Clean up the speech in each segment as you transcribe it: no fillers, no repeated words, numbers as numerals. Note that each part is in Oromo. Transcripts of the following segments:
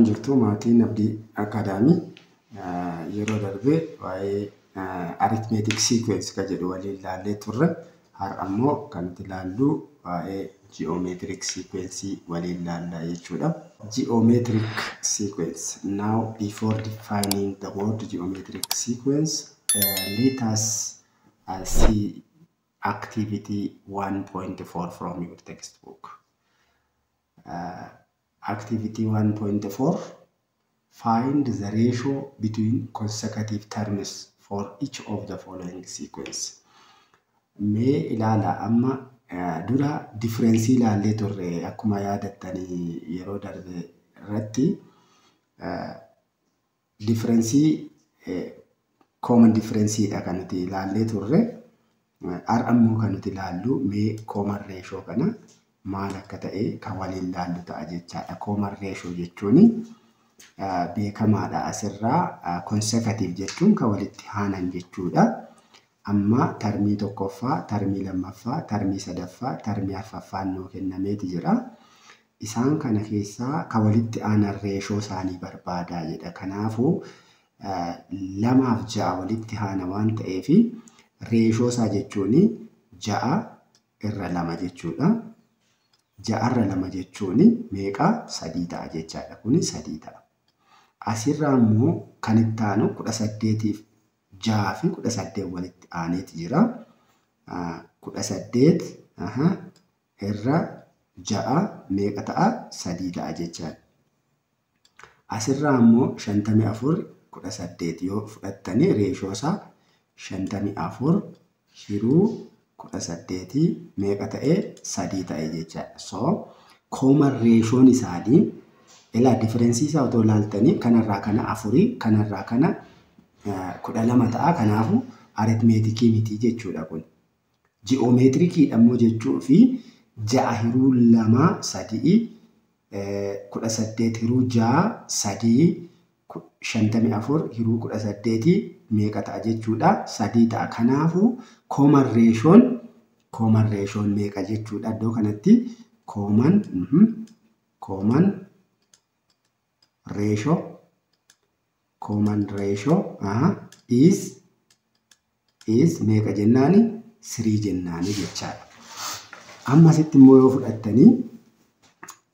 Jirtu maatiin Abdii Akaadaamii yeroo darbe waa'ee arithmetic sequence kan jedhu waliin ilaallee turre. Har'a immoo kan nuti ilaallu waa'ee geometric sequence waliin ilaalla jechuudha. Geometric sequence. Now, before defining the word geometric sequence, let us see activity 1.4 from your textbook. Activity 1.4: Find the ratio between consecutive terms for each of the following sequence. Mee ilaala, amma dura difference ilaallee turre. Akkuma yaadattanii, yeroo darbe irratti difference, common difference dha kan nuti ilaallee turre. Har'a immoo kan nuti ilaallu mee common ratio kana maal akka ta'e kan waliin ilaallu ta'a jechaadha. Common ratio jechuun beekamaadha asirraa, consecutive jechuun kan walitti aanan jechuudha. Amma termii tokkoffaa, termii lammaffaa, termii sadaffaa, termii arfaffaan nuu kennameeti jira. Isaan kana keessaa kan walitti aanan ratio isaanii barbaadaa jedha. Kanaafuu lamaaf ja'a walitti aana waan ta'eef, ratio isaa jechuun 6 irra 2 jechuudha. 6 irra 2 jechuun meeqa? Sadii ta'a jechaadha. Kuni sadii ta'a. Asirraa immoo kan itti aanu 18f ja'aa fi 18 walitti aaneeti jira. 18 irra 6 meeqa ta'a? Sadii ta'a jechaadha. Asirraa immoo 54 18 yoo fudhattanii, ratio isaa 54 hiruu 18 meeqa ta'e? Sadii ta'e jechaadha. So common ratioon isaanii, ilaa, difference isaa otoo ilaaltanii, kanarraa kana afurii, kanarraa kana 12 ta'a. Kanaafuu arithmetic miti jechuudha kun. Geometriciidha immoo jechuu fi 6 hiruu 2 sadii, 18 hiruu 6 sadii, 54 hiruu 18 meeqa ta'a jechuudha? Sadii ta'a. Kanaafuu common ratioon meeqa jechuudha iddoo kanatti? Common ratio is meeqa jennaani? Three jennaani jechaadha. Amma asitti immoo yoo fudhattanii,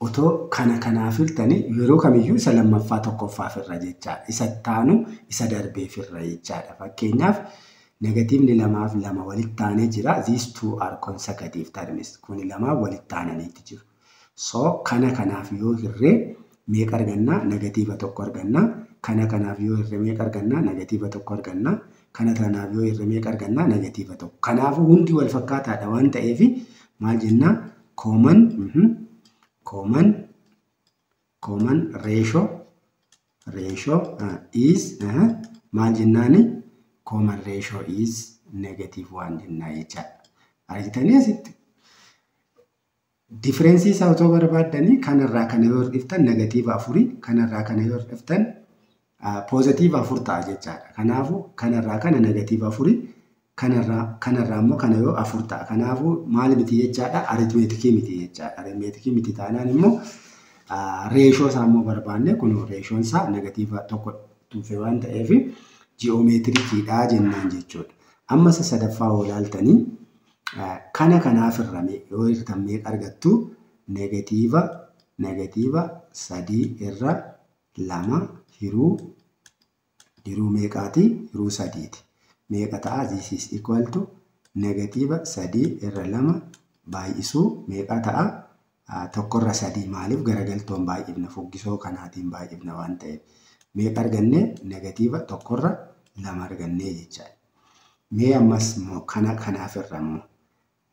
otoo kana kanaaf hirtanii, yeroo kamiyyuu isa lammaffaa tokkoffaaf irra jechaadha. Isa ittaanu isa darbeef irra jechaadha. Fakkeenyaaf, negativeni lamaaf lama walitti aanee jira. These two are consecutive terms. Kuni lamaan walitti aananiitti jiru. So kana kanaaf yoo hirree meeqa argannaa? Negative tokko argannaa. Kana kanaaf yoo hirree meeqa argannaa? Negative tokko argannaa. Kana kanaaf yoo hirree meeqa argannaa? Negative tokko. Kanaafuu hundi wal fakkaataadha waan ta'eef, maal jennaa? Common ratio is maal jennaani? Common ratio is negative one jennaa jechaadha. Argitanii, asitti difference isaa otoo barbaaddanii, kanarraa kana yoo hir'iftan negative afurii, kanarraa kana yoo hir'iftan positive afur ta'a jechaadha. Kanaafuu kanarraa kana negative afurii, kanarraa immoo kana yoo afur ta'a. Kanaafuu maal miti jechaadha? Arithmetic miti jechaadha. Arithmetic miti taanaan immoo ratio isaa immoo barbaanne, kun ratioon isaa negative tokko tuufe waan ta'eef, geometriciidha jennaan jechuudha. Amma isa sadaffaa yoo ilaaltanii, kana kanaaf hirrame yoo hirtan meeqa argattu? Negative 3 irra 2 hiruu meeqaati? Hiruu sadiiti. Meeqa ta'a? This is equal to negative 3 irra 2 baay'isuu meeqa ta'a? 1 irra 3. Maaliif? Garagaltoon baay'ifna, fuggisoo kanaatiin baay'ifna waan ta'eef. Meeqa arganne? Negative 1 irra 2 argannee jechaadha. Mee ammas immoo kana kanaaf irra immoo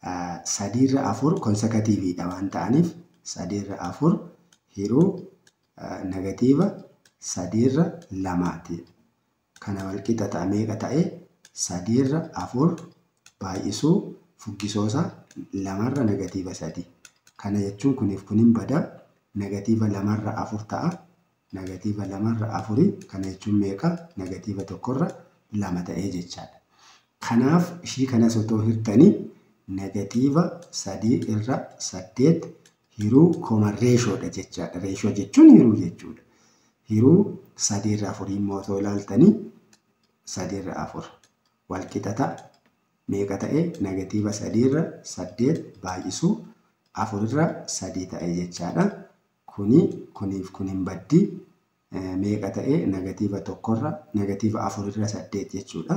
3 irra 4 consecutiveiidha waan ta'aniif, 3 irra 4 hiruu negative 3 irra 2ti. Kana walqixa ta'a, meeqa ta'e? 3 irra 4 baay'isuu fuggisoosa lamarra negative sadii. Kana jechuun kuniif kunin bada, negative 2 irra 4 ta'a. Negative 2 irra 4 kana jechuun meeqa? Negative 1 irra 2 ta'ee jechaadha. Kanaaf ishii kanas otoo hirtanii, negative 3 irra 8 hiruu, common ratiodha jechaadha. Ratio jechuun hiruu jechuudha. Hiruu 3/4 immoo otoo ilaaltanii 3/4 walqixa ta'a. Meeqa ta'e? Negatiiva 3/8 baay'isuu 4/3 ta'e jechaadha. Kuni kuniif kun hin baddi. Meeqa ta'e? Negatiiva 1 negatiiva 4/8 jechuudha.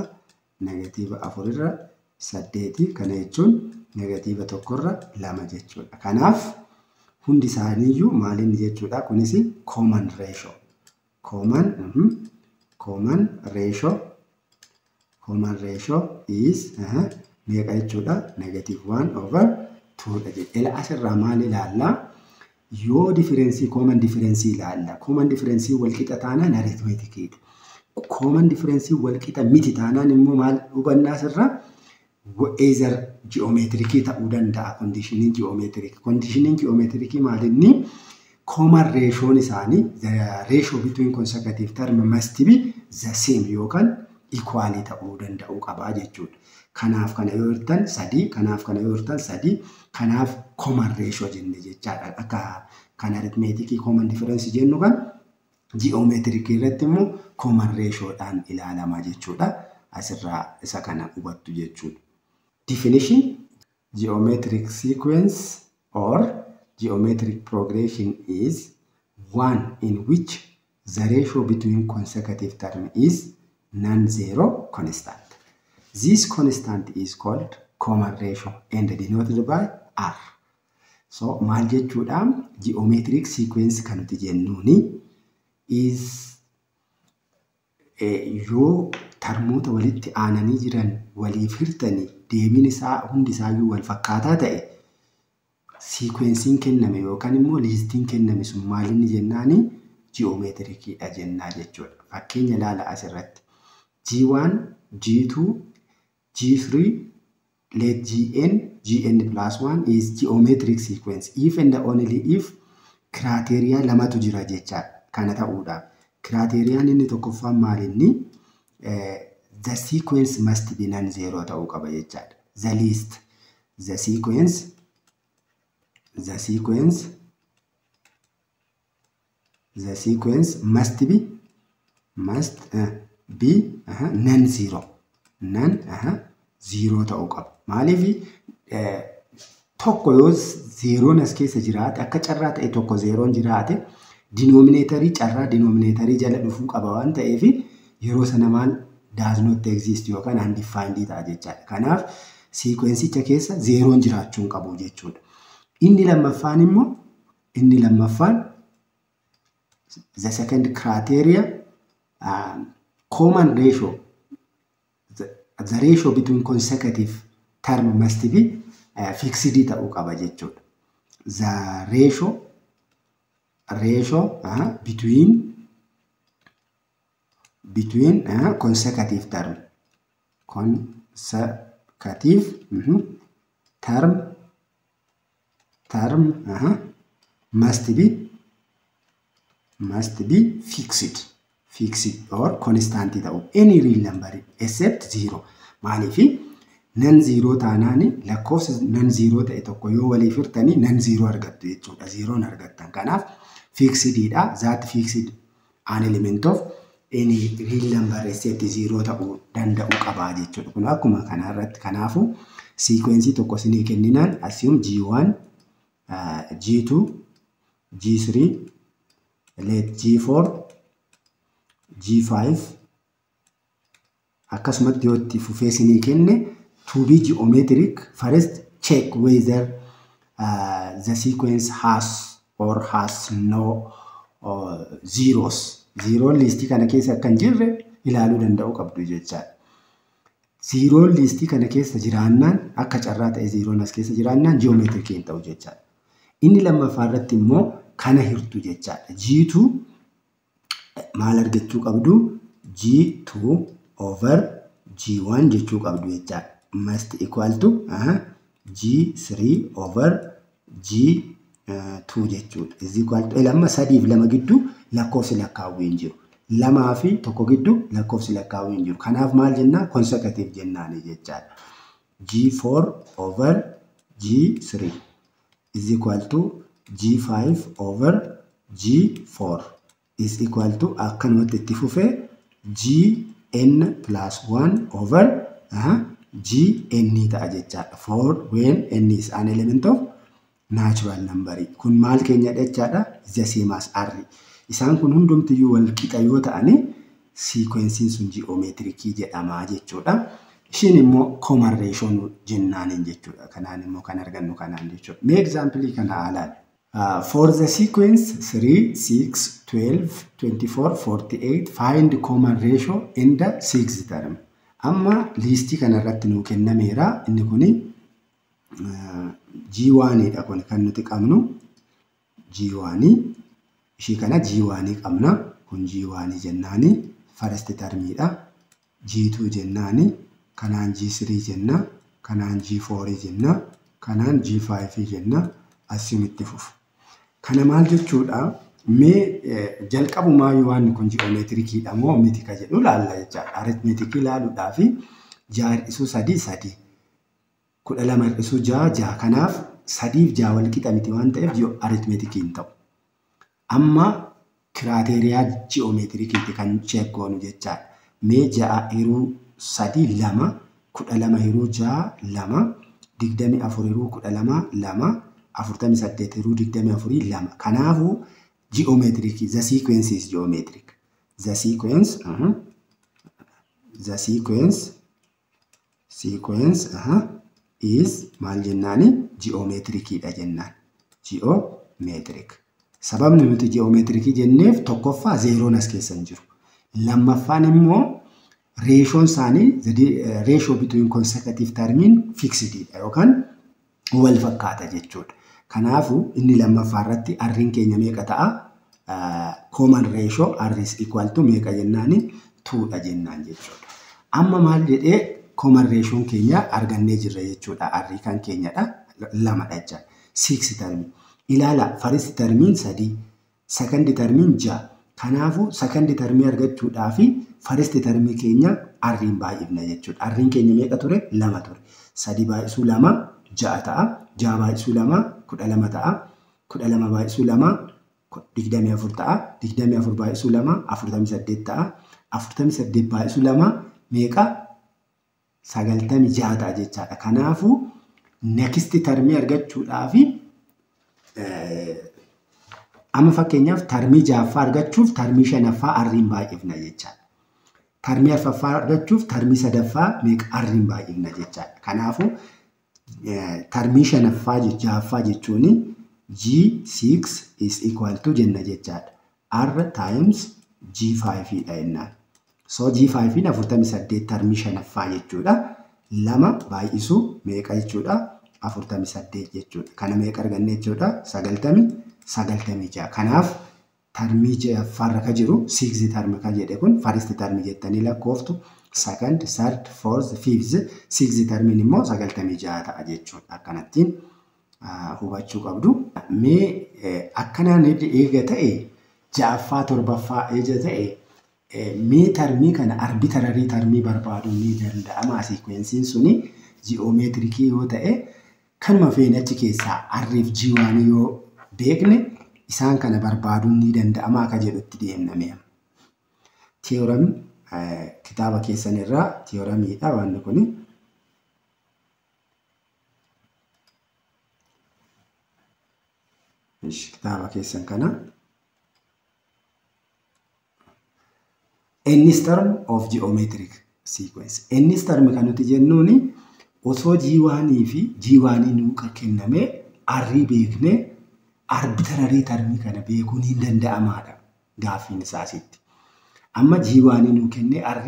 Negatiiva 4/8 kana jechuun negatiiva 1/2 jechuudha. Kanaaf hundi isaaniiyyuu maalinni jechuudha? Kunis common ratio. Common ratio. Common ratio is meeqa jechuudha? Negative 1/2 dha jedhe. Ila asirraa maal ilaallaa? Yoo differensii common differensii ilaalla. Common differensii walqixa taanaan arithmeticiidha. Common differensii walqixa miti taanaan immoo maal hubannaa asirraa? Either geometricii ta'uu danda'a. Conditioniin geometric. Conditioniin geometricii maalinni? Common ratioon isaanii, the ratio between consecutive term must be the same yookaan equally ta'uu danda'uu qabaa jechuudha. Kanaaf kana yoo hirtan 3, kanaaf kana yoo hirtan 3, kanaaf common ratio jenne jechaadha. Akka kan arithmeticii common difference jennu kan geometricii irratti immoo common ratioodhaan ilaalama jechuudha. Asirraa isa kana hubattu jechuudha. Definition: geometric sequence or geometric progression is one in which the ratio between consecutive term is non-zero constant. This constant is called common ratio and denoted by R. So maal jechuudha? Geometric sequence kan nuti jennuuni is yoo termoota walitti aananii jiran waliif hirtanii deebiin isaa hundi isaayyuu wal fakkaataa ta'e, sequensiin kenname yookaan immoo listiin kenname sun maalinni jennaani? Geometriciidha jennaa jechuudha. Fakkeenya ilaala asirratti. G1, G2, G3, let Gn, Gn plus 1 is geometric sequence if and only if criteria lamatu jira jechaadha. Kana ta'uudhaaf. Criteriaan inni tokkoffaan maalinni? The sequence must be non-zero ta'uu qaba jechaadha. The list, the sequence must be non-zero, non zero ta'uu qaba. Maaliif? Tokko yoo zeeroon as keessa jiraate, akka carraa ta'e tokko zeeroon jiraate, denominatorii carraa denominatorii jala dhufuu qaba waan ta'eef, yeroo sana maal does not exist yookaan undefined ta'a jechaadha. Kanaaf sequenceicha keessa zeeroon jiraachuu hin qabu jechuudha. Inni lammaffaan immoo, inni lammaffaan, the second criteria, common ratio, the ratio between consecutive term must be fixed ta'uu qaba jechuudha. The ratio between consecutive term, consecutive term must be fixed or constant ta'u, any real number except zero. Maaliifi? Non zero taanaani lakkoofsa non zero ta'e tokko yoo waliif hirtanii non zero argattu jechuudha. Zeroon argattan. Kanaaf fixedidha. That fixed an element of any real number except zero ta'uu danda'u qabaa jechuudha. Kun akkuma kanarratti kanaafu sequencii tokko isinii kenninaan, assume G1, G2, G3, let G4, G5 akkasumatti yoo itti fufee isinii kenne, to be geometric, first check whether the sequence has or has no zeros. Zeroon listii kana keessa akka hin jirre ilaaluu danda'uu qabdu jechaadha. Zeroon listii kana keessa jiraannaan, akka carraa ta'e zeroon as keessa jiraannaan, geometricii hin ta'u jechaadha. Inni lammaffaa irratti immoo kana hirtu jechaadha. G2 maal argachuu qabdu? G2 over G1 jechuu qabdu jechaadha. Must equal to G3 over G2 jechuudha. Is equal to lama sadiif lama gidduu lakkoofsi lakkaawwii hin jiru. Lamaa fi tokko gidduu lakkoofsi lakkaawwii hin jiru. Kanaaf maal jennaa? Consecutive jennaani jechaadha. G4 over G3 is equal to G5 over G4 is equal to akkanumatti itti fufee Gn plus 1 over Gn ta'a jechaadha. For when n is an element of natural number. Kun maal keenya jechaadha? The same as R. Isaan kun hundumtiyyuu wal qixa yoo ta'ani sequence'n sun geometrikii jedhama jechuudha. Ishiin immoo common ratio jennaaniin jechuudha. Kanaan immoo kan argannu kanaan jechuudha. Mee example kana haa ilaallu. For the sequence 3, 6, 12, 24, 48, find common ratio in the sixth term. Amma liistii kanarratti nuu kennameera. Inni kuni G1 dha kun kan nuti qabnu. G1 ishii kana G1 qabna. Kun G1 jennaani first termiidha. G2 jennaani kanaan G3 jenna, kanaan G4 jenna, kanaan G5 jenna, asitti fufu. Kana maal jechuudha? Mee jalqabumaa yoo waan kun ji'oomeetirikiidha moo miti ka jedhu ilaalla jechaadha. Aritmeetikii ilaaluudhaa fi 6 hir'isuu 3 3 12 hir'isuu 6 6 kanaaf 3 fi 6 wal qixa miti waan ta'eef aritmeetikii hin ta'u. Amma kiraateeriyaa ji'oomeetirikiitti kan check goonu jechaadha. Mee 6 hir'uu 3 2 12 hir'uu 6 2 24 hir'uu 12 2 48 hir'uu 24 2. Kanaafuu geometric, the sequence is geometric. The sequence sequence is maal jennaani geometricidha jennaan. Geometric. Sababni nuti geometrikii jenneef tokkoffaa zeeroon as keessa hin jiru. Lammaffaan immoo reeshoon isaanii the ratio between consecutive termiin fixedidha yookaan wal fakkaata jechuudha. Kanaafuu inni lammaffaa irratti arriin keenya meeqa ta'a? Common ratio r is equal to meeqa jennaani? 2 dha jennaan jechuudha. Amma maal jedhee common ratioon keenya argannee jirra jechuudha. Arrii kan keenyadha. 2 dha jechaadha. 6 termi. Ilaala first termiin 3, second termiin 6. Kanaafuu second termii argachuudhaa fi first termii keenya arriin baay'ifna jechuudha. Arriin keenya meeqa ture? 2 ture. 3 baay'isuu 2 6 ta'a. 6 baay'isuu 2 12 ta'a. 12 baay'isuu 2 24 ta'a. 24 baay'isuu 2 48 ta'a. 48 baay'isuu 2 meeqa? 96 ta'a jechaadha. Kanaafuu next termii argachuudhaa fi amma fakkeenyaaf termii 6ffaa argachuuf termii 5ffaa arriin baay'ifna jechaadha. Termii 4ffaa argachuuf termii 3ffaa meeqa arriin baay'ifna jechaadha. Kanaafuu termii 5ffaa 6ffaa jechuun G6 is equal to jenna jechaadha. R times G5 dha jennaan. So G5 48 termii 5ffaa jechuudha. 2 baay'isuu meeqa jechuudha? 48 jechuudha. Kana meeqa arganne jechuudha? 96. Kanaaf termii 6ffaarra ka jiru 6 termi ka jedhe kun first termi jettanii lakkooftu second, third, fourth, fifth, sixth termiin immoo 96 ta'a jechuudha. Akkanattiin hubachuu qabdu. Mee akkanaan eega ta'e 6ffaa 7ffaa eega ta'e mee termii kana arbitrary termii barbaaduun ni danda'ama. Sequensiin suni ji'oomeetirikii yoo ta'e kanuma feene achi keessaa R fi G1 yoo beekne isaan kana barbaaduun ni danda'ama akka jedhutti deemna mee. Theorem kitaaba keessan irraa theoremiidha waan kuni. Kitaaba keessan kana. Nth term of geometric sequence. Nth term kan nuti jennuuni osoo G1 fi G1 nuu kenname R beekne arbitrary termii kana beekuun hin danda'amaadha gaaffiin isaasitti. Amma G1 nuu kenne R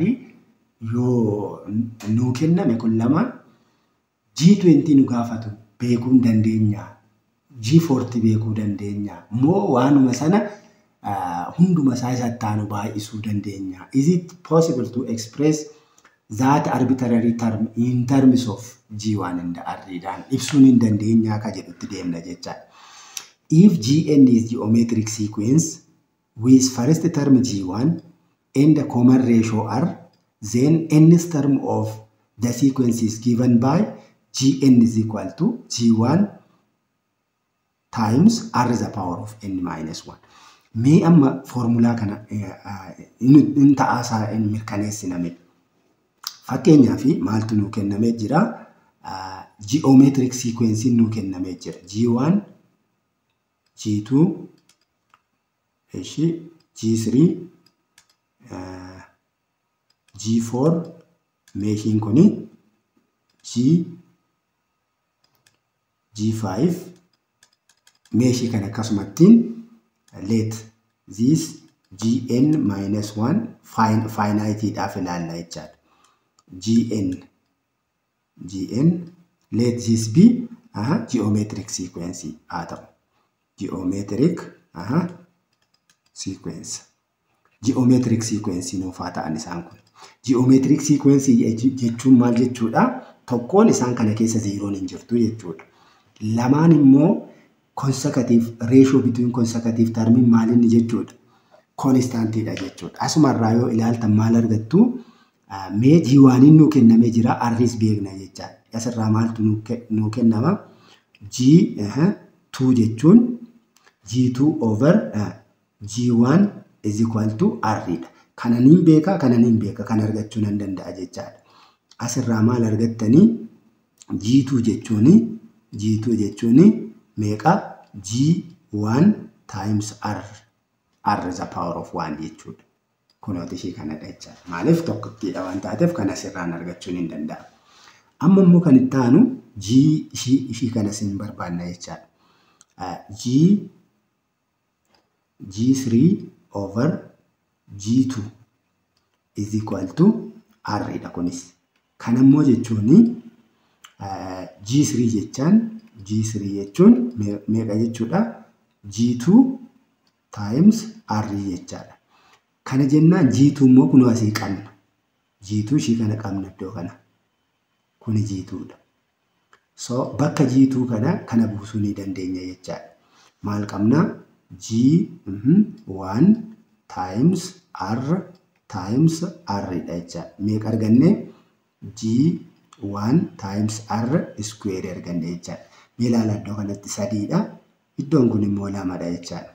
yoo nuu kenname kun lamaan G20 nu gaafatu beekuu dandeenya. G40 beekuu dandeenya. Moo waanuma sana hunduma isaa isatti aanu baay'isuu dandeenya. Is it possible to express that arbitrary term in terms of G1 and R dhaan ibsuun hin dandeenya akka jedhutti deemna jechaadha. If Gn is geometric sequence with first term G1 and the common ratio R, then nth term of the sequence is given by Gn is equal to G1 times R is the power of n minus 1. Mee amma foormulaa kana in ta'aasaa in mirkaneessiname. Fakkeenyaaf maaltu nuu kennamee jira? Geometric sequence nuu kennamee jira. G1, G2, G3, G4, meeshiin kuni G, G5, meeshii kana akkasumattiin let this Gn minus 1 finite dhaaf ilaalla jechaadha. Gn let this be geometric sequence haa ta'u. Geometric sequence. Geometric sequence nuuf haa ta'an isaan kun. Geometric sequence jechuun maal jechuudha? Tokkoon isaan kana keessa zeeroon hin jirtu jechuudha. Lamaan immoo consecutive ratio between consecutive termiin maal inni jechuudha? Constantiidha jechuudha. Asumarraa yoo ilaaltan maal argattu? Mee G1 nuu kennamee jira, R's beekna jechaadha. Asirraa maaltu nuu kennama? G2 jechuun G2 over G1 is equal to R dha. Kana niin beeka, kana niin beeka, kan argachuu nan danda'a jechaadha. Asirraa maal argattanii? G2 jechuun meeqa? G1 times R. R is the power of 1 jechuudha. Kunooti ishii kanadha jechaadha. Maaliif tokkittiidha waan taateef kan asirraan argachuun hin danda'amu. Amma immoo kan itti aanu G ishii kana sin barbaanna jechaadha. G G3 over G2 is equal to R dha kunis. Kan ammoo jechuun G3 jechaan G3 jechuun meeqa jechuudha? G2 times R jechaadha. Kana jennaan G2 immoo kunoo asii qabna. G2 ishii kana qabna iddoo kana. Kuni G2 dha. So bakka G2 kana buusuu ni dandeenya jechaadha. Maal qabna? G1 times R times R dha jechaadha. Meeqa arganne? G1 times R square arganne jechaadha. Mee ilaala iddoo kanatti sadiidha. Iddoon kun immoo lamadha jechaadha.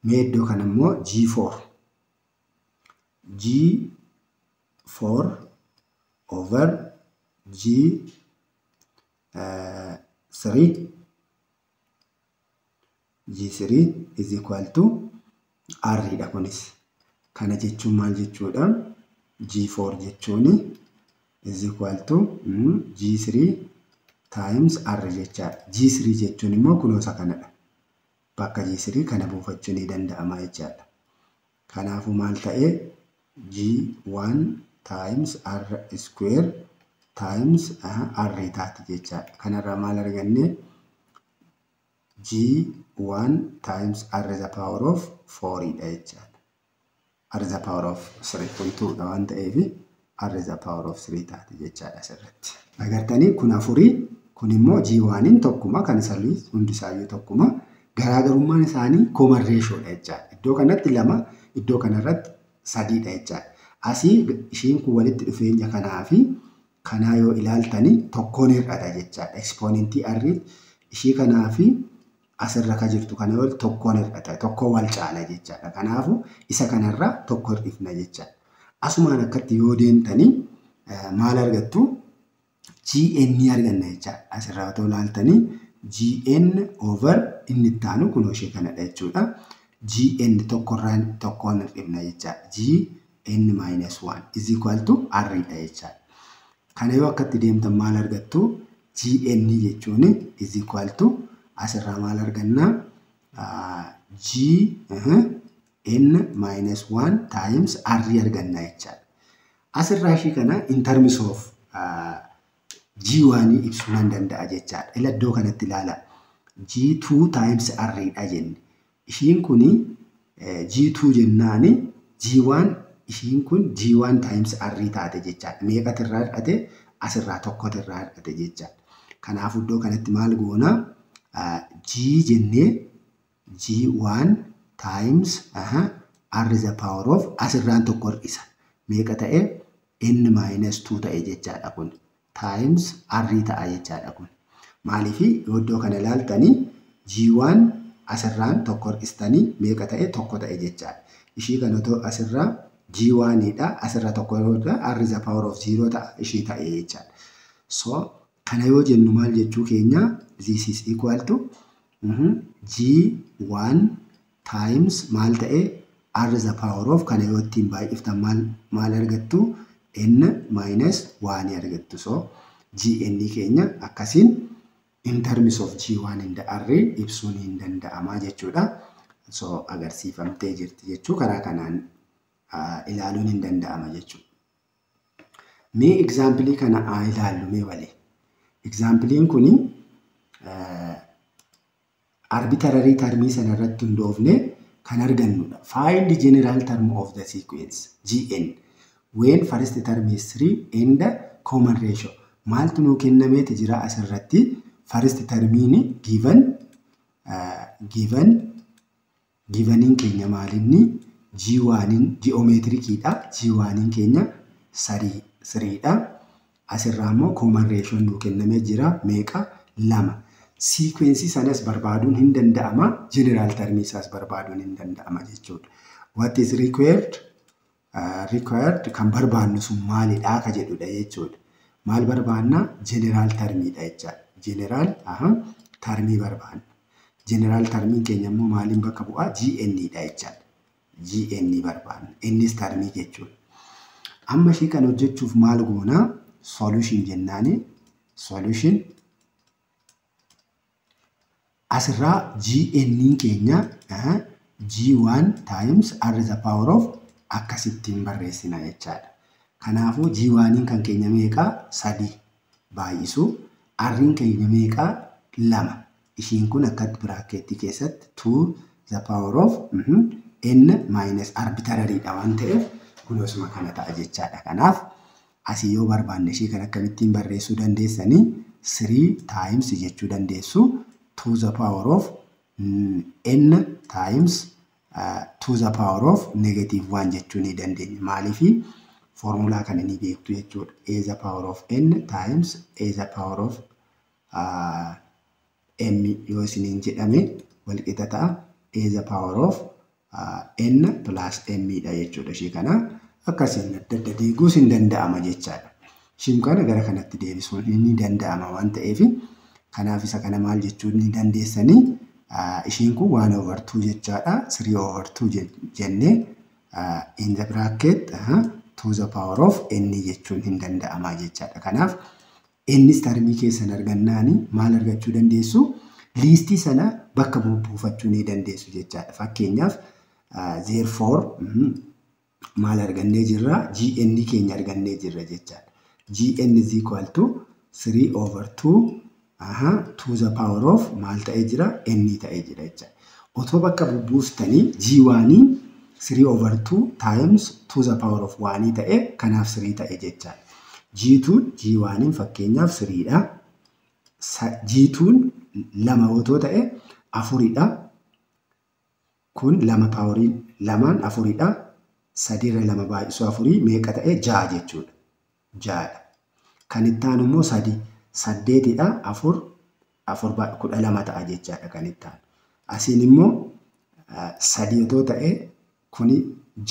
Mee iddoo kana immoo G4. G4 over G3 G3 is equal to R dha kunis. Kana jechuun maal jechuudha? G4 jechuun is equal to G3 times R jechaadha. G3 jechuun immoo kunoo isa kanadha. Bakka G3 kana buufachuu ni danda'ama jechaadha. Kanaafuu maal ta'e? G1 times R square times R taati jechaadha. Kanarraa maal arganne? G1 times R is the power of 4 dha jechaadha. R is the power of 3 kun 2 dha waan ta'eef R is the power of 3 taati jechaadha asirratti. Agartanii kun afurii kun immoo G1 tokkuma kan isaalii hundisaayyuu tokkuma garaagarummaan isaanii common ratio dha jechaadha. Iddoo kanatti lama iddoo kanarratti sadiidha jechaadha. Asii ishiin kun walitti dhufeenya kanaa fi kanaa yoo ilaaltanii tokkoon hir'ata jechaadha. Exponentii R ishii kanaa fi asirra ka jirtu kana yoo tokkoon hir'ata tokkoon wal caala jechaadha. Kanaafuu isa kanarraa tokko hir'ifna jechaadha. Asumaan akkatti yoo deemtanii maal argattu? GN arganna jechaadha. Asirraa otoo ilaaltanii GN over inni itti aanu kunoo ishee kanadha jechuudha. GN tokkorraan tokkoon hir'ifna jechaadha. GN minus 1 is equal to R dha jechaadha. Kana yoo akkatti deemtan maal argattu? GN jechuun is equal to asirraa maal arganna? G N minus 1 times R arganna jechaadha. Asirraa ishii kana in terms of G1 ibsuu nan danda'a jechaadha. Ila iddoo kanatti ilaala. G2 times R dha jenne. Ishiin kuni G2 jennaani G1 ishiin kun G1 times R taate jechaadha. Meeqatu irraa hir'ate? Asirraa tokkotu irraa hir'ate jechaadha. Kanaafuu iddoo kanatti maal goona? G jennee G1 times R is the power of asirraan tokko hir'isa. Meeqa ta'e? N minus 2 ta'e jechaadha kun. Times R ta'a jechaadha kun. Maaliif iddoo kana ilaaltanii G1 Asirraan tokko hir'istanii meeqa ta'e tokko ta'e jechaadha. Ishii kana otoo asirraa G1 dha. Asirra tokko yoo ta'e R is the power of 0 ta'a ishii ta'e jechaadha. So kana yoo jennu maal jechuu keenya? This is equal to G1 times maal ta'e R is the power of kana yoo ittiin baay'iftan maal argattu? N minus 1 argattu. So GN keenya akkasiin in terms of G1 and R ibsuun hin danda'ama jechuudha. So agarsiifamtee jirti jechuu karaa kanaan ilaaluun hin danda'ama jechuudha. Mee example kana haa ilaallu mee walii. Exampleiin kuni arbitrary termii sana irratti hundoofne kan argannudha. Find the general term of the sequence GN when first term is 3 and the common ratio. Maaltu nuu kennameeti jira asirratti? First termiin giveniin keenya maalinni? G1 geometriciidha. G1 keenya threedha. Asirraa immoo common ratio nuu kennamee jira meeqa? Lama. Sequence sanas barbaaduun hin danda'ama. General termii isaas barbaaduun hin danda'ama jechuudha. What is required? Required kan barbaannu sun maalidha ka jedhudha jechuudha. Maal barbaanna? General termiidha jechaadha. General termii barbaanna. General termiin keenya immoo maaliin bakka bu'aa? GN dha jechaadha. GN barbaanna. Innis termii jechuudha. Amma ishii kana hojjechuuf maal goonaa? Solution jennaani. Solution asirraa GN keenya G1 times R is the power of akkasittiin barreessina jechaadha. Kanaafuu G1 kan keenya meeqaa? Sadi baay'isu. R'n keenya meeqaa? Lama. Ishiin kun akkatti bracketii keessatti 2 the power of n minus arbitrarydha waan ta'eef kun osuma kana ta'a jechaadha. Kanaaf asii yoo barbaanne ishii kan akkamittiin barreessuu dandeessanii? 3 times jechuu dandeessu 2 the power of n times 2 the power of negative 1 jechuu ni dandeenya. Maaliifi foormulaa kana ni beektu jechuudha. A the power of n times a the power of m yoo isiniin jedhame walqixa ta'a. A the power of n plus m dha jechuudha. Ishee kana akkasiin adda adda diiguus hin danda'ama jechaadha. Ishiin kana gara kanatti deebisuun ni danda'ama waan ta'eef kanaaf isa kana maal jechuu ni dandeessanii? Ishiin kun 1 over 2 jechaadha. 3 over 2 jennee in the bracket to the power of n jechuun hin danda'ama jechaadha. Kanaaf innis termii keessan argannaani maal argachuu dandeessu? Listii sana bakka buufachuu ni dandeessu jechaadha. Fakkeenyaaf, therefore maal argannee jirra? GN keenya argannee jirra jechaadha. GN is equal to 3 over 2 to the power of maal ta'ee jira? N ta'ee jira jechaadha. Otoo bakka bubbuustanii G1 3 over 2 times to the power of 1 ta'e kanaaf 3 ta'e jechaadha. G2 G1 fakkeenyaaf 3 dha. G2 lama otoo ta'e afuridha. Kun lama powerii lamaan afuridha. Sadiirra lama baay'isuu afurii meeqa ta'e? Ja'a jechuudha. Ja'adha. Kan itti aanu immoo sadi. Saddeetidha. Afur afur 12 ta'a jechaadha kan itti aanu. Asiin immoo sadi otoo ta'e kuni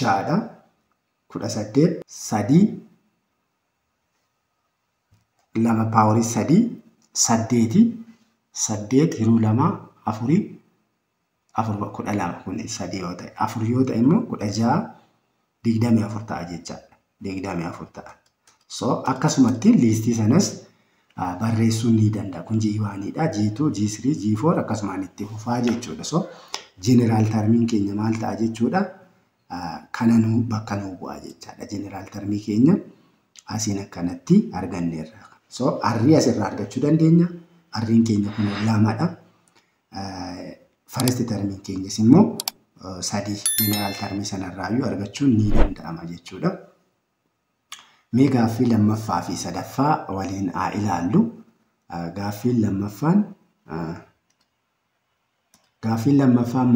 ja'adha. 18 sadii lama powerii sadii saddeeti, saddeet hiruu lama afurii, afur 12 kun sadii yoo ta'e, afur yoo ta'e immoo 16, 24 ta'a jechaadha. 24 ta'a. So akkasumatti listii sanas barreessuun ni danda'a. Kun G1dha, G2, G3, G4 akkasumaan itti fufaa jechuudha. So general termiin keenya maal ta'a jechuudha? Kana nu bakka nuu bu'a jechaadha. General termii keenya asiin akkanatti arganneerra. So Rii asirraa argachuu dandeenya. Riin keenya kun lamadha. First termiin keenyas immoo sadii general termii sanarraayyuu argachuun ni danda'ama jechuudha. Mee gaaffii lammaffaa fi sadaffaa waliin haa ilaallu. Gaaffiin lammaffaan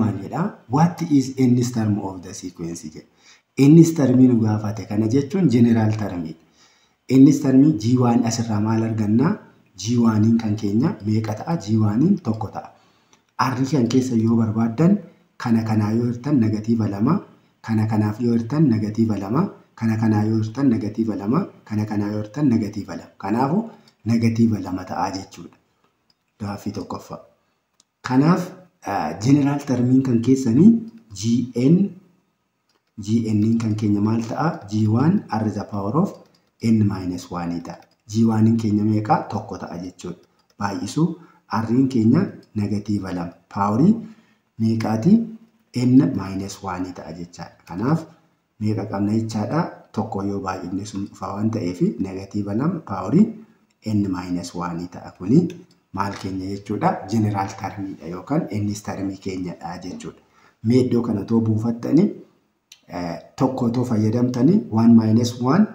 maal jedhaa? What is nth term of the sequence jedha. Nth termii nu gaafate, kana jechuun general termiidha. Nth termii G1 asirraa maal argannaa? G1 kan keenya meeqa ta'a? G1 tokko ta'a. R kan keessa yoo barbaaddan kana kanaa yoo hirtan negatiiva 2, kana kanaaf yoo hirtan negatiiva 2, kana kanaa yoo hirtan negatiiva 2, kana kanaa yoo hirtan negatiiva 2. Kanaafuu negatiiva 2 ta'a jechuudha. Gaaffii tokkoffaa. Kanaaf general termiin kan keessanii GN kan keenya maal ta'a? G1 R the power of N minus 1 ta'a. G1 keenya meeqa? 1 ta'a jechuudha. Baay'isuu R keenya negatiiva 2. Paaworii meeqaati? N minus 1 ta'a jechaadha. Kanaaf meeqa qabna jechaadha? 1 yoo baay'ifne sun dhufa waan ta'eef negatiiva 2 paaworii N minus 1 ta'a. Kuni maal keenya jechuudha? General termiidha yookaan innis termii keenyadha jechuudha. Mee iddoo kana otoo buufattanii tokko otoo fayyadamtanii 1 minus 1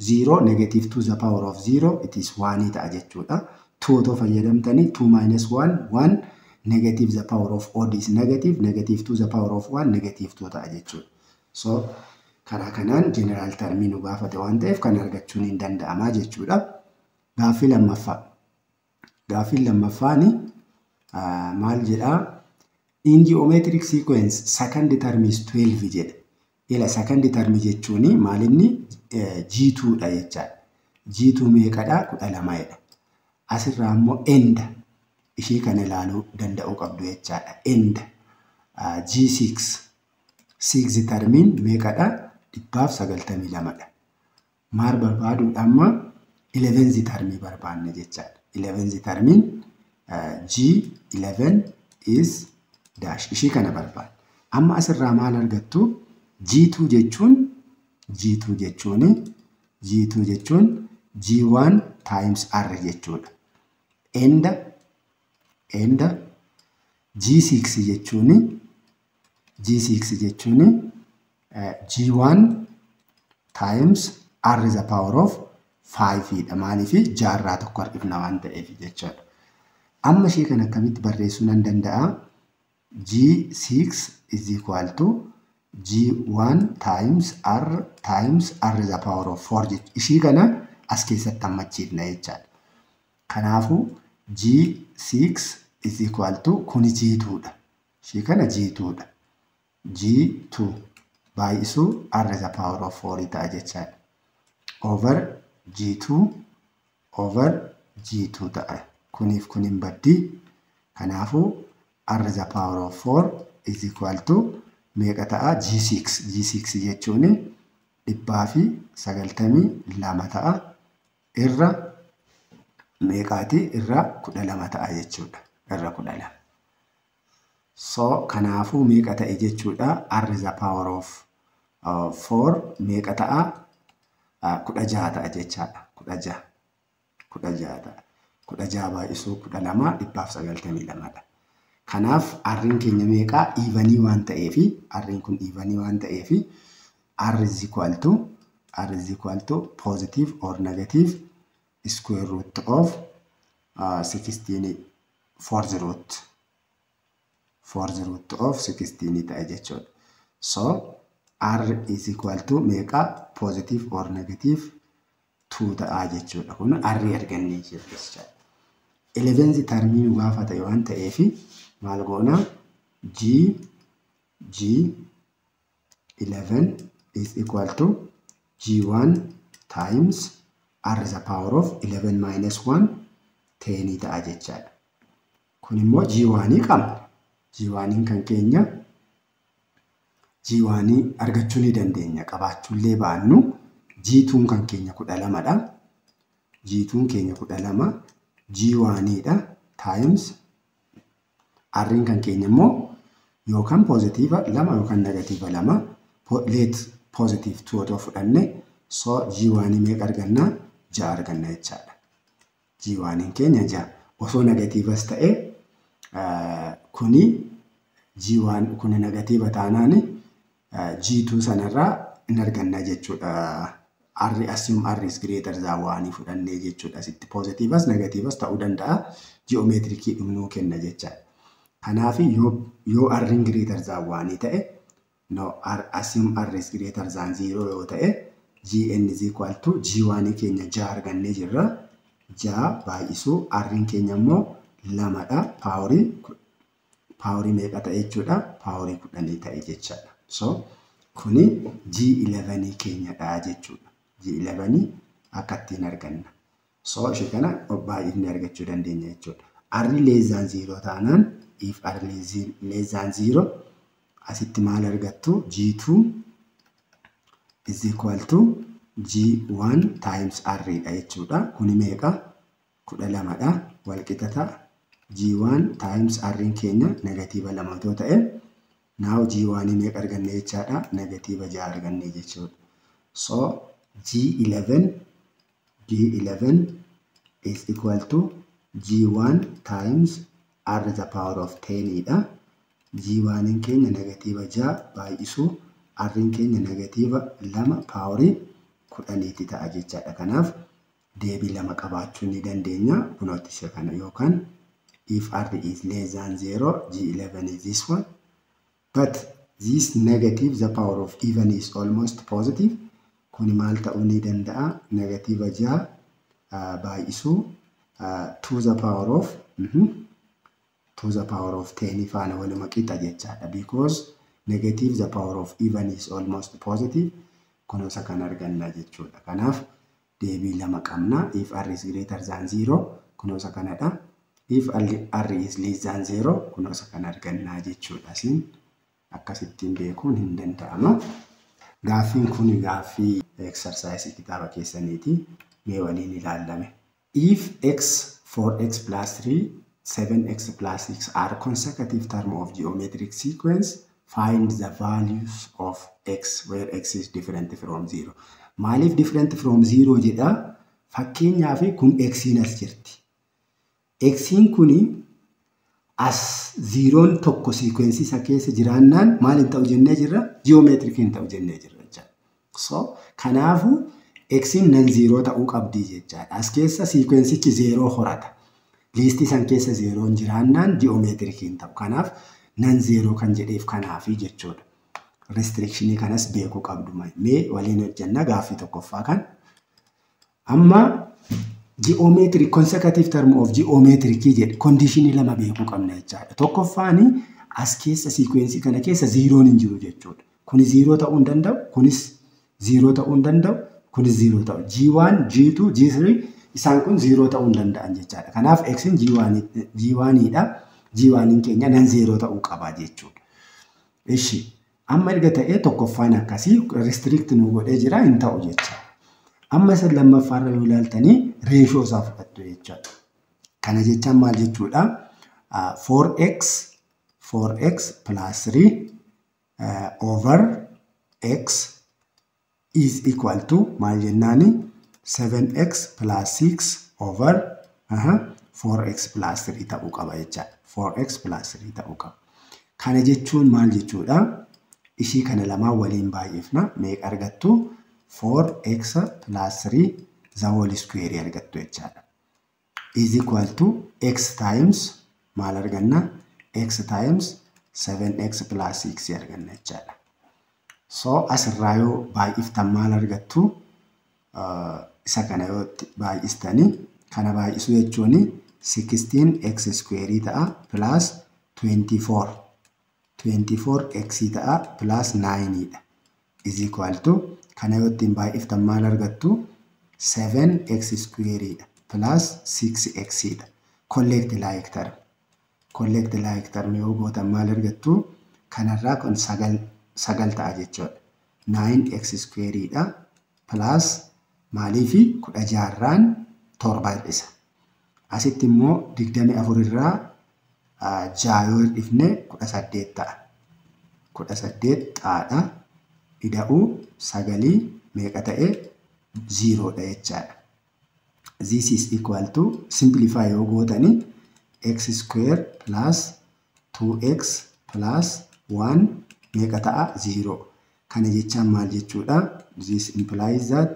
0 negative 2 the power of 0 it is 1 ta'a jechuudha. 2 otoo fayyadamtanii 2 minus 1 1 negative the power of odd is negative, negative 2 the power of 1 negative 2 ta'a jechuudha. So karaa kanaan general termii nu gaafate waan ta'eef kan argachuun hin danda'amaa jechuudha. Gaaffii lammaffaa. Gaaffiin lammaffaan maal jedhaa? In geometric sequence second term is 12 jedha. Ila second term jechuun maal inni G2 dha jechaadha. G2 meeqadha? 12 dha. Asirraa immoo end ishee kana ilaaluu danda'uu qabdu jechaadha. End G6 6 termiin meeqadha? 192 dha. Maal barbaaduudha amma? 11 termii barbaanna jechaadha. 11 termiin G11 is dash ishee kana barbaanna. Amma asirraa maal argattu? G2 jechuun G2 jechuun G2 jechuun G1 times R jechuudha. And G6 jechuun G6 jechuun G1 times R is the power of 5 dha. Maaliif jaarraa tokko harkifna waan ta'eef jechuudha. Amma ishee kana akkamitti barreessuu nan danda'a? G6 is equal to G1 times R times R is the power of 4 jechuudha. Ishii kana as keessatti hammachiifna jechaadha. Kanaafuu G6 is equal to kuni G2 dha. Ishii kana G2 dha. G2 baay'isuu R is the power of 4 ta'a jechaadha. Over G2 over G2 ta'a. Kuniif kun hin baddi. Kanaafuu R is the power of 4 is equal to meeqa ta'a? G6. G6 jechuun 192 ta'a. Irra meeqaati? Irra 12 ta'a jechuudha. Irra 12. So kanaafuu meeqa ta'e jechuudha? R is the power of 4 meeqa ta'a? 16 ta'a jechaadha. 16. 16 ta'a. 16 baay'isuu 12 192 dha. Kanaaf R'n keenya meeqa? Evenii waan ta'eefi R'n kun evenii waan ta'eefi R is equal to positive or negative square root of 16 fourth root of 16 ta'a jechuudha. So R is equal to meeqa? Positive or negative 2 ta'a jechuudha. Kun R argannee jirra jechaadha. 11th termii nu gaafate waan ta'eefi maal goona? G 11 is equal to G1 times R is the power of 11 minus 1 10 ta'a jechaadha. Kun immoo G1 qabna. G1 kan keenya G1 argachuu ni dandeenya. Qabaachuullee baannu G2 kan keenya 12 dha. G2 keenya 12 G1 dha times R kan keenya immoo yookaan positive 2 yookaan negative 2 let positive 2 otoo fudhanne so G1 meeqa arganna? 6 arganna jechaadha. G1 keenya 6 osoo negatiivas ta'e kuni G1 kuni negatiiva taanaan G2 sanarraa hin arganna jechuudha. R assume R is greater than 1 fudhannee jechuudha. Asitti positiivas negatiivas ta'uu danda'a. Ji'oomeetirikii dhumnuu kenna jechaadha. Kanaaf yoo R greater than 1 ta'e no R assume R is greater than 0 yoo ta'e GN is equal to G1 keenya 6 argannee jirra. 6 baay'isuu R keenya immoo 2 dha. Paaworii Paaworii meeqa ta'e jechuudha? Paaworii 10 ta'e jechaadha. So kuni G11 keenyadha jechuudha. G11 akka ittiin arganna. So ishee kana baay'ifnee argachuu dandeenya jechuudha. R less than 0 taanaan, if R less than 0, asitti maal argattu? G2 is equal to G1 times R dha jechuudha. Kuni meeqa? 12dha. Walqixa ta'a. G1 times R keenya negatiiva 2 otoo ta'e, now G1 meeqa arganne jechaadha? Negatiiva 6 arganne jechuudha. So G11 is equal to G1 times R the power of 10 dha. G1 keenya negatiiva 6 baay'isuu R keenya negatiiva 2 paaworii 10 ta'a jechaadha. Kanaaf deebii lama qabaachuu ni dandeenya. Kunooti isa kana, yookaan if R is less than 0, G11 is this one. But this negative, the power of even is almost positive. Kuni maal ta'uu ni danda'a? Negatiiva 6 baay'isuu to the power of to the power of 10 faana waluma qixa jechaadha. Because negative the power of even is almost positive. Kunuunsa kan arganna jechuudha. Kanaaf deebii lama qabna. If R is greater than 0, kunuunsa kanadha. If R is less than 0, kunuunsa kan argannaa jechuudha. Isin akkasittiin beekuun hin danda'ama. Gaaffiin kun gaaffii exercise kitaaba keessaniiti. Mee waliin ilaallame. If x, 4x plus 3, 7x plus 6 are consecutive term of geometric sequence, find the values of x where x is different from 0. Maaliif different from 0 jedha? Fakkeenyaaf kun x'n as jirti. X'n kuni as zeeroon tokko sequence isa keessa jiraannaan maal hin ta'u jennee jirra? Geometric hin ta'u jennee jirra jechaadha. So kanaafuu x'n non zero ta'uu qabdi jechaadha. As keessa sequenceichi zeeroo horata. Liistii san keessa zeeroon jiraannaan geometric hin ta'u. Kanaaf non zero kan jedheef kanaafi jechuudha. Restrictionii kanas beekuu qabdu. Mee waliin hojjenna gaaffii tokkoffaa kan. Amma geometric, consecutive term of geometric jedhe, conditionii lama beekuu qabna jechaadha. Tokkoffaani as keessa sequence kana keessa zeeroon hin jiru jechuudha. Kuni zeeroo ta'uu hin danda'u, kunis zeeroo ta'uu hin danda'u, kunis zeeroo ta'u. G1, G2, G3 isaan kun zeeroo ta'uu hin danda'an jechaadha. Kanaaf X'n G1 dha. G1 keenya non zero ta'uu qaba jechuudha. Ishi amma erga ta'ee, tokkoffaan akkasii restrict nu godhee jira, hin ta'u jecha. Amma isa lammaffaarra yoo ilaaltanii ratio isaa fudhattu jechaadha. Kana jechaan maal jechuudha? 4x plus 3 over x is equal to maal jennaani? 7x plus 6 over 4x plus 3 ta'uu qaba jechaadha. 4x plus 3 ta'uu qaba. Kana jechuun maal jechuudha? Ishii kana lamaan waliin baay'ifna, meeqa argattu? 4x plus 3 the whole square argattu jechaadha. Is equal to x times maal arganna? X times 7x plus 6 arganna jechaadha. So asirraa yoo baay'iftan maal argattu? Isa kana yoo baay'istanii, kana baay'isuu jechuun 16x square ta'a plus 24x ta'a plus 9 dha. Is equal to kana yoo ittiin baay'iftan maal argattu? 7x square dha plus 6x dha. Collect like term. Collect like term yoo gootan maal argattu? Kanarraa kun sagal ta'a jechuudha. 9x square dha plus, maaliifi 16rraan 7 hir'isa. Asitti immoo 24 irraa 6 yoo hir'ifne 18 ta'a. 18 xaadha. Ida'uu sagalii meeqa ta'e? Zeeroodha jechaadha. This is equal to, simplify yoo gootani, x square plus 2x plus 1 meeqa ta'a? 0. Kana jechaan maal jechuudha? This implies that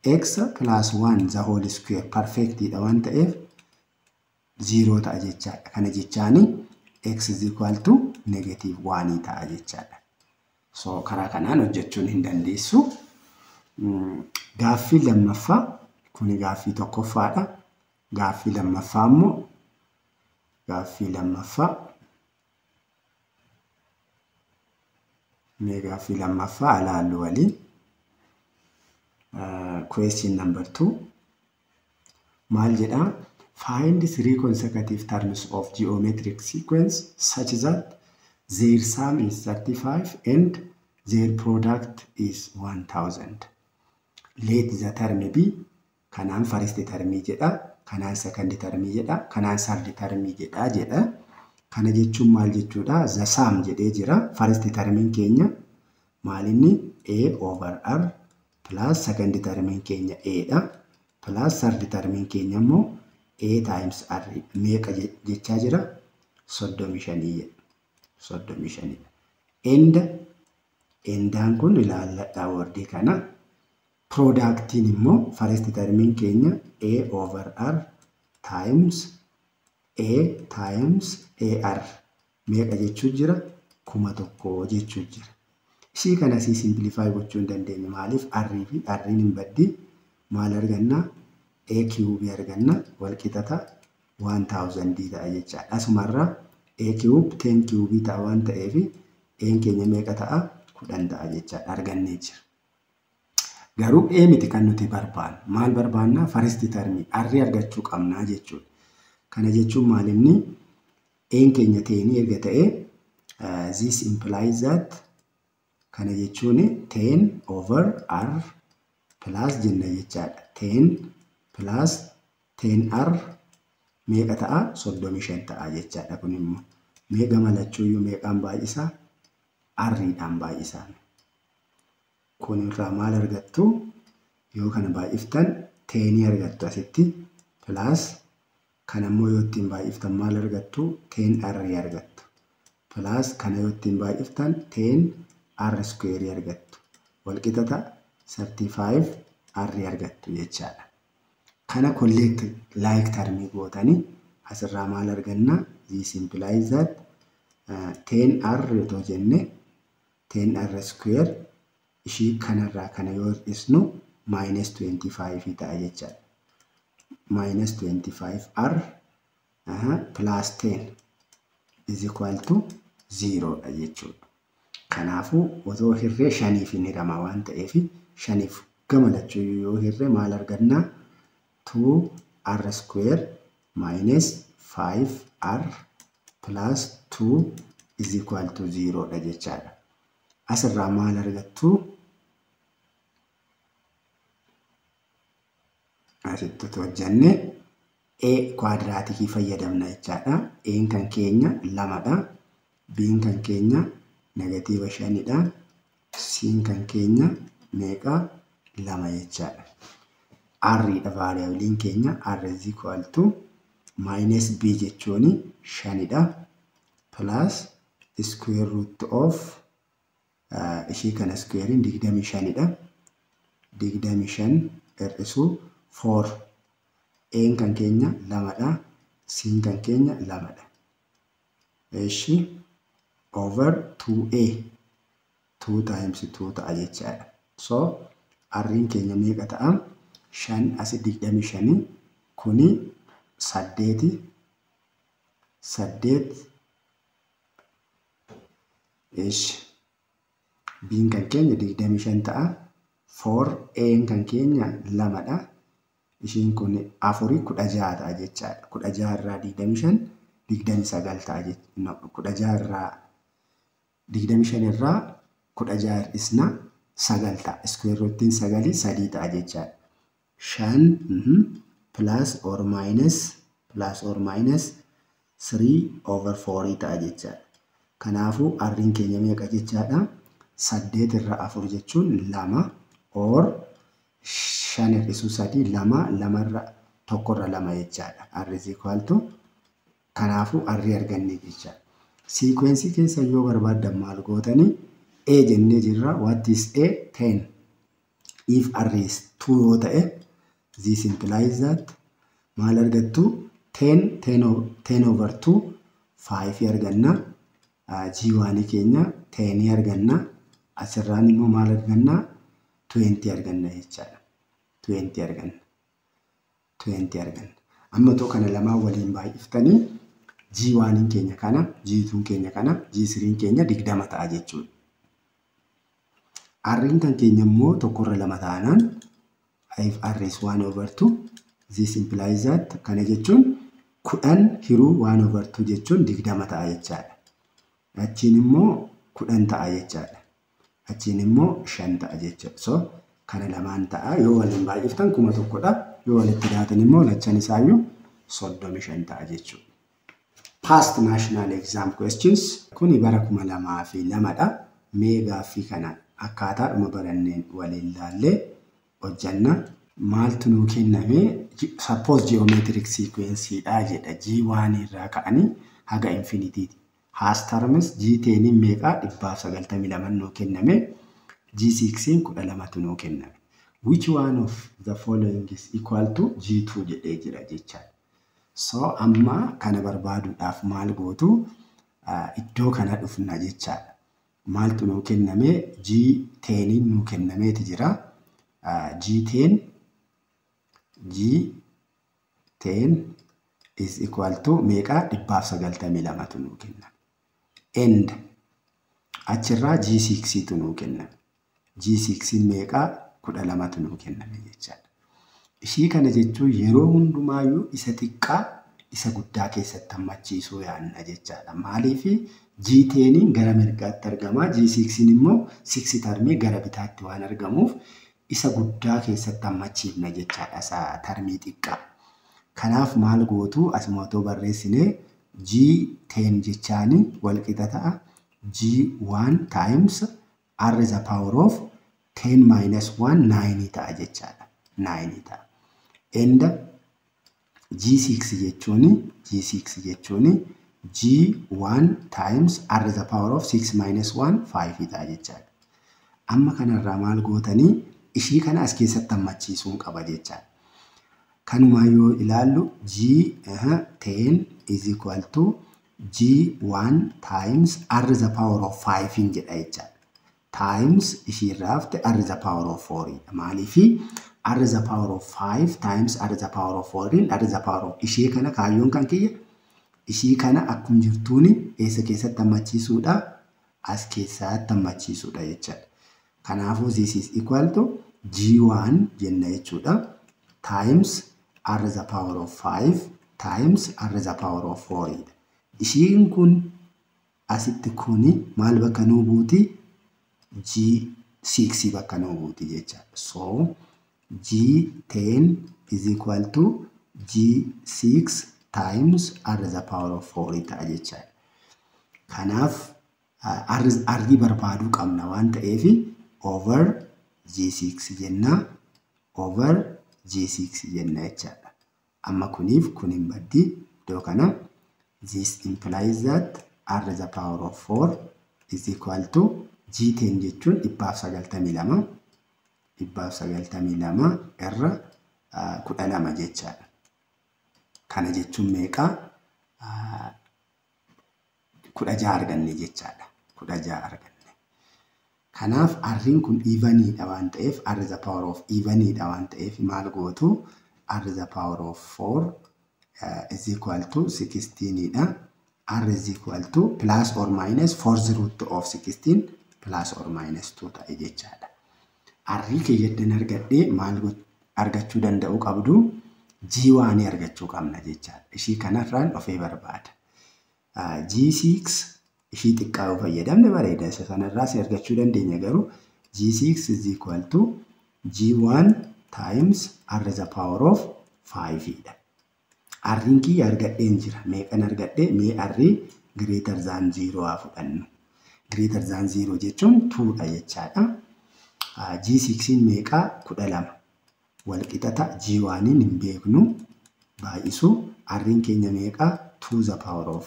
x plus 1 the whole square perfectidha waan ta'eef 0 ta'a jechaadha. Kana jechaani x is equal to negative 1 ta'a jechaadha. So karaa kanaan hojjechuun hin dandeessu. Gaaffii lammaffaa, kuni gaaffii tokkoffaadha. Gaaffii lammaffaa immoo, gaaffii lammaffaa Mee gaaffii lammaffaa ilaallu waliin. Question number 2 maal jedhaa? Find three consecutive terms of geometric sequence such that their sum is 35 and their product is 1000. Let the term be kanaan first termii jedha, kanaan second termii jedha, kanaan third termii jedha. Kana jechuun maal jechuudha? The sum jedhee jira. First termiin keenya maalinni A over R plus second termiin keenya A dha. Plus third termiin keenya immoo A times R meeqa jechaa jira? 35 jedha. 35. And endaan kun ilaalladhaa wordii kana. Productiin immoo first termiin keenya A over R times A times AR meeqa jechuu jira? 1000 jechuu jira. Ishii kana sii simplify gochuu hin dandeenyu. Maaliif R fi R'n hin baddi? Maal arganna? A cube arganna. Walqixa ta'a 1000 ta'a jechaadha. Asumarraa A cube 10 cube ta'a waan ta'eef A'n keenya meeqa ta'a? 10 ta'a jechaadha. Argannee jira. Garuu A miti kan nuti barbaannu. Maal barbaannaa? First termii R argachuu qabnaa jechuudha. Kana jechuun maal inni? A'n keenya 10 erga ta'e this implies that kana jechuun 10 over R plus jenna jechaadha. 10 plus 10R meeqa ta'a? 35 ta'a jechaadha. Kun immoo meeqa malachuuyyuu meeqaan baay'isaa? R'dhaan baay'isaa. Kun irraa maal argattu? Yoo kana baay'iftan 10 argattu asitti plus kana immoo yoo ittiin baay'iftan maal argattu? 10R argattu. Plus kana yoo ittiin baay'iftan 10R square argattu. Walqixa ta'a 35 R argattu jechaadha. Kana collect like termii gootanii asirraa maal arganna? This implies that 10R yoo jenne 10R square ishii kanarraa kana yoo hir'isnu minus 25 ta'a jechaadha. Minus 25R plus 10 is equal to 0 dha jechuudha. Kanaafuu otoo hirree 5 hin hirama waan ta'eef 5 gama lachuu yoo hirree maal argannaa? 2R square minus 5R plus 2 is equal to 0 dha jechaadha. Asirraa maal argattu? Asitti hojjenne A kwaadiraatikii fayyadamna jechaadha. A'n kan keenya 2 dha. B'n kan keenya negative 5 dha. C'n kan keenya meeqa? 2 jechaadha. R dha vaariyaabiliin keenya R is equal to minus B jechuun 5 dha. Plus square root of ishii kana squarein 25 dha. 25 hir'isuu 4. A'n kan keenya 2 dha. C'n kan keenya 2 dha. Eshi over 2A 2 times 2 ta'a jechaadha. So R'n keenya meeqa ta'a? 5 asi 25 kuni 8 8 eshi B'n kan keenya 25 ta'a. 4 A'n kan keenya 2 dha. Ishiin kun 4 16 ta'a jechaadha. 16 irraa 25 29 ta'a jechuudha. 16 irraa 25 irraa 16 hir'isna 9 ta'a. Square rootiin 9 3 ta'a jechaadha. 5 plus or minus 3 over 4 ta'a jechaadha. Kanaafuu R'n keenya meeqa jechaadha? 8 irraa 4 jechuun 2 or 5 hir'isuu 3 2 2 irra 1 irra 2 jechaadha. R is equal to kanaafuu R arganne jechaadha. Sequence keessa yoo barbaaddan maal gootanii? A jennee jirra. What is A? 10. If R is 2 yoo ta'e this implies that maal argattu? 10 10 over 2 5 arganna. G1 keenya 10 arganna. Asirraan immoo maal arganna? 20 arganna jechaadha. 20 arganna. 20 arganna. Amma too kana lamaan waliin baay'iftanii G1 keenya kana, G2 keenya kana, G3 keenya 20 ta'a jechuudha. R'n kan keenya immoo 1/2 taanaan if R is 1/2, this implies that kana jechuun 10 hiruu 1/2 jechuun 20 ta'a jechaadha. Achiin immoo 10 ta'a jechaadha. Achiin immoo 5 ta'a jechuudha. So kana lamaan ta'a. Yoo waliin baay'iftan 1000dha. Yoo walitti daatan immoo lachan isaayyuu 35 ta'a jechuudha. Past national exam questions kuni bara 2002 dha. Mee gaaffii kana akkaataadhuma baranneen waliin ilaallee hojjanna. Maaltu nuu kenname? Suppose geometric sequence dha jedha. G1 irraa ka'anii haga infinity. Has terms G10 meeqa? 192 nuu kenname. G6 12 nuu kenname. Which one of the following is equal to G2 jedhee jira jechaadha. So amma kana barbaaduudhaaf maal gootu? Iddoo kana dhufna jechaadha. Maaltu nuu kenname? G10 nuu kennameeti jira. G10 is equal to meeqa? 192 nuu kenname. And achirraa G6 tu nuu kenname. G6 meeqa? 12 nuu kenname jechaadha. Ishii kana jechuun yeroo hundumaayyuu isa xiqqaa isa guddaa keessatti hammachiisuu yaadna jechaadha. Maaliif G10 gara mirgaatti argama, G6 immoo 6 tarmii gara bitaatti waan argamuuf isa guddaa keessatti hammachiifna jechaadha, isa tarmii xiqqaa. Kanaaf maal gootu? Asuma otoo barreessinee G10 jechaani wal qixa ta'a. G1 times R is the power of 10 minus 1 9 ta'a jechaadha. 9 ta'a. And G6 jechuun G1 times R is the power of 6 minus 1 5 ta'a jechaadha. Amma kanarraa maal gootanii ishii kana as keessatti hammachiisuun qaba jechaadha. Kanuma yoo ilaallu G10 is equal to G1 times R is the power of 5 hin jedha jechaadha. Times ishii irraa hafte R is the power of 4 dha. Maaliifi R is the power of 5 times R is the power of 4 R is the power of ishee kana kaayyoon kan kiyya ishii kana akkum jirtuuni eessa keessatti hammachiisuudha? As keessatti hammachiisuudha jechaadha. Kanaafuu this is equal to G1 jenna jechuudha. Times R is the power of 5 times R is the power of 4 dha. Ishiin kun asitti kuni maal bakka nuu buuti? G6 bakka nuu buuti jechaadha. So G10 is equal to G6 times R is the power of 4 ta'a jechaadha. Kanaaf R barbaaduu qabna waan ta'eef over G6 jenna, over G6 jenna jechaadha. Amma kuniif kun hin baddi iddoo kana. This implies that R is the power of 4 is equal to G10 jechuun 192 192 irra 12 jechaadha. Kana jechuun meeqa? 16 arganne jechaadha. 16 arganne. Kanaaf R'n kun eveniidha waan ta'eef, R is the power of eveniidha waan ta'eef maal gootu? R is the power of 4 is equal to 16 dha. R is equal to plus or minus 4th root of 16 plus or minus 2 ta'e jechaadha. R keeyyaddan argadhee maal argachuu danda'u qabdu? G1 argachuu qabna jechaadha. Ishii kanarraan dhufee barbaada. G6 ishii xiqqaa yoo fayyadamne bareeda. Isa sanarraas argachuu dandeenya garuu G6 is equal to G1 times R is the power of 5 dha. R'n kiyya argadheen jira. Meeqan argadhee? Mee R greater than 0 haa fudhannu. Greater than 0 jechuun 2 dha jechaadha. G6 meeqaa? 12. Wal qixata G1 hin beeknu baay'isu R'n keenya meeqaa? 2 the power of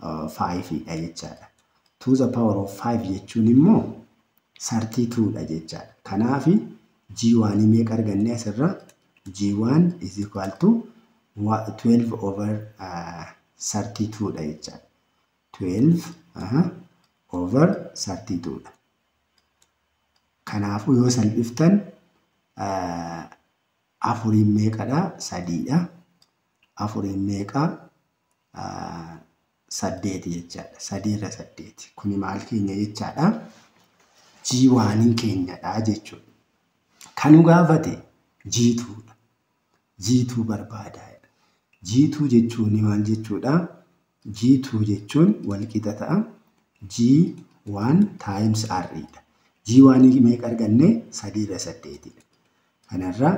5 dha jechaadha. 2 the power of 5 jechuun immoo 32 dha jechaadha. Kanaaf G1 meeqa arganne asirra? G1 is equal to 12 over 32 dha jechaadha. 12 over 32 dha. Kanaafuu yoo salphiftan afuriin meeqadha? 3dha. Afuriin meeqa? 8 jechaadha. 3 irra 8. Kuni maal keenya jechaadha? G1 keenyadha jechuudha. Kan nu gaafate G2 dha. G2 barbaada. G2 jechuun maal jechuudha? G2 jechuun walqixa ta'a. G1 times R dha. G1 meeqa arganne? 3/8 dha. Kanarra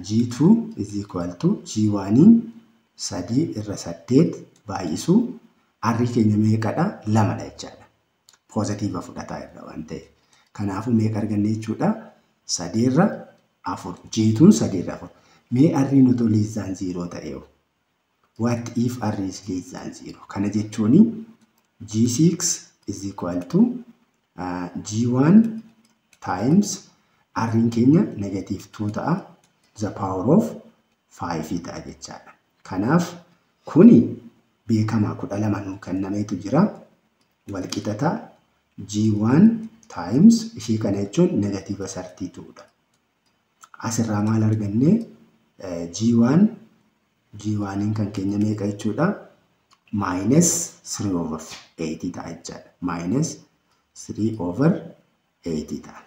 G2 is equal to G1 3/8 baay'isuu R keenya meeqadha? 2 dha jechaadha. Poozitiiva fudhataa irra waan ta'eef. Kanaafuu meeqa arganne jechuudha? 3/4. G2 3/4. Mee R otoo less than 0 ta'e? What if R is less than 0? Kana jechuun G6 is equal to G1 times R keenya negative 2 ta'a, the power of 5 ta'a jechaadha. Kanaaf kuni beekamaa 12 nuu kennameetu jira. Walqixa ta'a G1 times ishee kana jechuun negative 32 dha. Asirraa maal arganne? G1 kan keenya meeqa jechuudha? Minus 3/8 ta'a jechaadha. Minus 3/8 ta'a.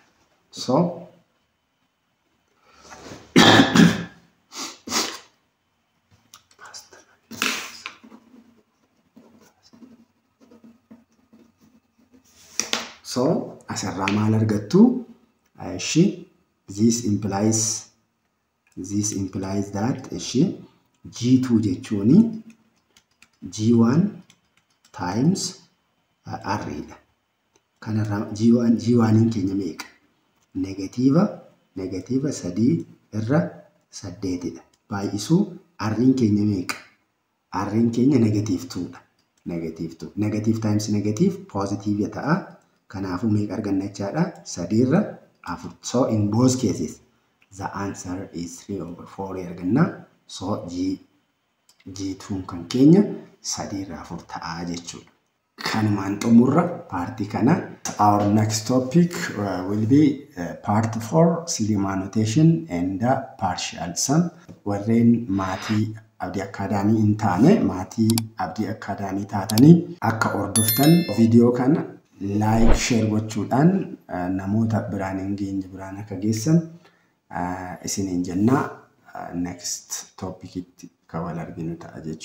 So asirraa maal argattu? Ishi this implies that ishi G2 jechuun G1 times R dha. Kanarraa G1 keenya meeqa? Negative 3/8 dha. Baay'isuu R keenya meeqa? R keenya negative 2 dha. Negative 2. Negative times negative positive ta'a. Kanaafuu meeqa arganna jechaadha? 3/4. So in both cases the answer is 3/4 arganna. So G2 kan keenya 3/4 ta'a jechuudha. Kanumaan xumurra paartii kana. Our next topic will be part 4, Silima notation and partial sum. Warreen maatii Abdii Akaadaamii hin taane maatii Abdii Akaadaamii taatanii akka hordoftan viidiyoo kana like share gochuudhaan namoota biraan hin geenye biraan akka geessan isiniin jenna. Next topic itti kan wal arginu ta'a jechuudha.